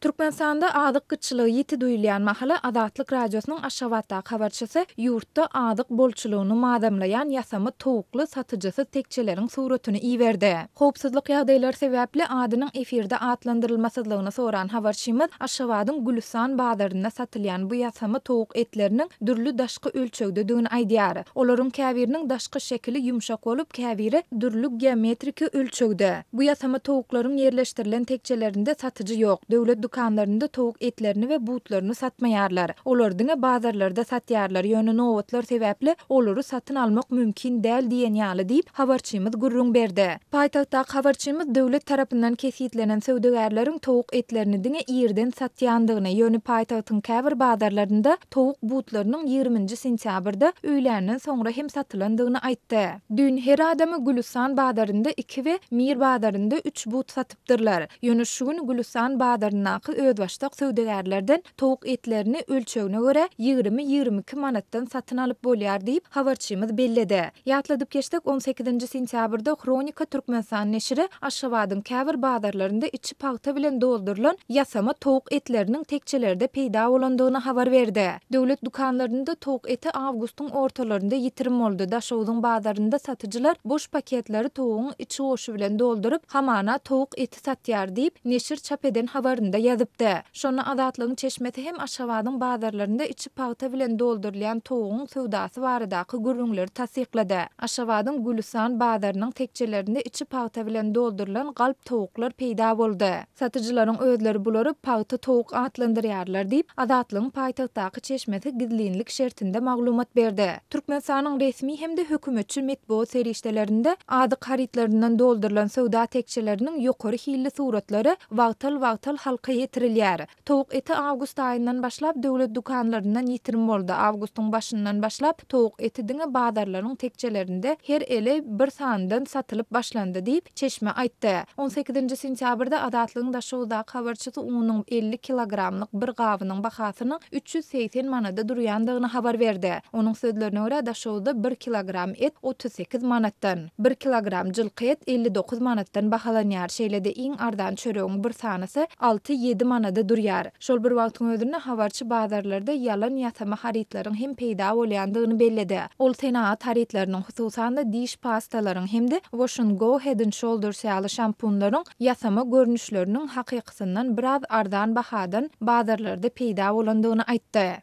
Türkmenistanda azyk gytçylygy ýiti duýulýan mahaly Azatlyk Radiosynyň Aşgabatdaky habarçysy ýurtda azyk bolçulygyny mazamlaýan ýasama towukly satyjysyz tekjeleriň suratyny iberdi. Howpsuzlyk ýagdaýlary sebäpli adynyň efirde atlandyrylmasyzlygyny soran habarçymyz Aşgabadyň Gülüstan bazarynda satylýan bu ýasama towuk etleriniň dürli daşky ölçegdedigini aýdýar. Olaryň käbiriniň daşky şekili ýumşak bolup, käbiri dürli geometriki ölçegde. Bu ýasama towuklaryň ýerleşdirilen tekjelerinde satyjy ýok. Döwlet dükanlarynda towuk etlerini we butlaryny satmaýarlar. Olary diňe bazarlarda satýarlar, ýöne nobatlar sebäpli olary satyn almak mümkin däl diýen ýaly diýip, habarçymyz gürrüň berdi. Paýtagtdaky habarçymyz döwlet tarapyndan kesgitlenen söwdagärleriň towuk etlerini diňe irden satýandygyny, ýöne paýtagtyň käbir bazarlarynda towuk butlarynyň ýigriminji sentýabrda öýländen soňra hem satylandygyny aýtdy. Düýn her adama Gülüstan bazarynda iki we Mir bazarynda üç but satypdyrlar. Ýöne şu gün Gülüstan bazaryndaky özbaşdak söwdagärlerden towuk etlerini ölçegine görä 20-22 manatdan satyn alyp bolýar diýip, habarçymyz belledi. Ýatladyp geçsek, on sekizinji sentýabrda Hronika Türkmenistan neşiri Aşgabadyň käbir bazarlarynda içi pagta bilen doldurylan ýasama towuk etleriniň tekjelerde peýda bolandygyny habar berdi. Döwlet dükanlarynda towuk eti awgustyň ortalarynda ýitirim boldy. Daşogzuň bazarynda satyjylar boş paketleri towugyň içi goşy bilen dolduryp, hamana towuk eti satýar diýip, neşir çap eden habarynda ýazypdy. Şonda Azatlygyň çeşmesi hem Aşgabadyň bazarlarynda içi pagta bilen doldurylýan towugyň söwdasy baradaky gürrüňleri tassyklady. Aşgabadyň Gülüstan bazarynyň tekjelerinde içi pagta bilen doldurylan galp towuklar peýda boldy. Satyjylaryň özleri bulary pagta towuk atlandyrýarlar diýip, Azatlygyň paýtagtdaky çeşmesi gizlinlik şertinde maglumat berdi. Türkmenistanyň resmi hem-de hökümetçi metbugat serişdelerinde azyk harytlaryndan doldurylan söwda tekjeleriniň ýokary hilli suratlary wagtal-wagtal halka ýetirilýär. Towuk eti awgust aýyndan başlap döwlet dükanlaryndan ýitirim boldy. Awgustyň başyndan başlap towuk eti diňe bazarlaryň tekjelerinde her ele bir sanydan satylyp başlandy diýip, çeşme aýtdy. On sekizinji sentýabrda Azatlygyň Daşoguzdaky habarçysy unuň 50 kilogramlyk bir gabynyň bahasynyň 380 manada durýandygyny habar berdi. Onuň sözlerine görä, Daşoguzda bir kilogram et 38 manatdan, bir kilogram jylky et 59 manatdan bahalanýar, şeýle-de iň arzan çöregiň bir sanysy alty-ýedi manada durýar. Şol bir wagtyň özünde, habarçy bazarlarda ýalan-ýasama harytlaryň hem peýda bolýandygyny belledi. Ol senagat harytlarynyň, hususan-da, diş pastalaryň hem-de Wash and Go, Head and Shoulders ýaly şampunlaryň ýasama görnüşleriniň hakykysyndan biraz arzan bahadan bazarlarda peýda bolandygyny aýtdy.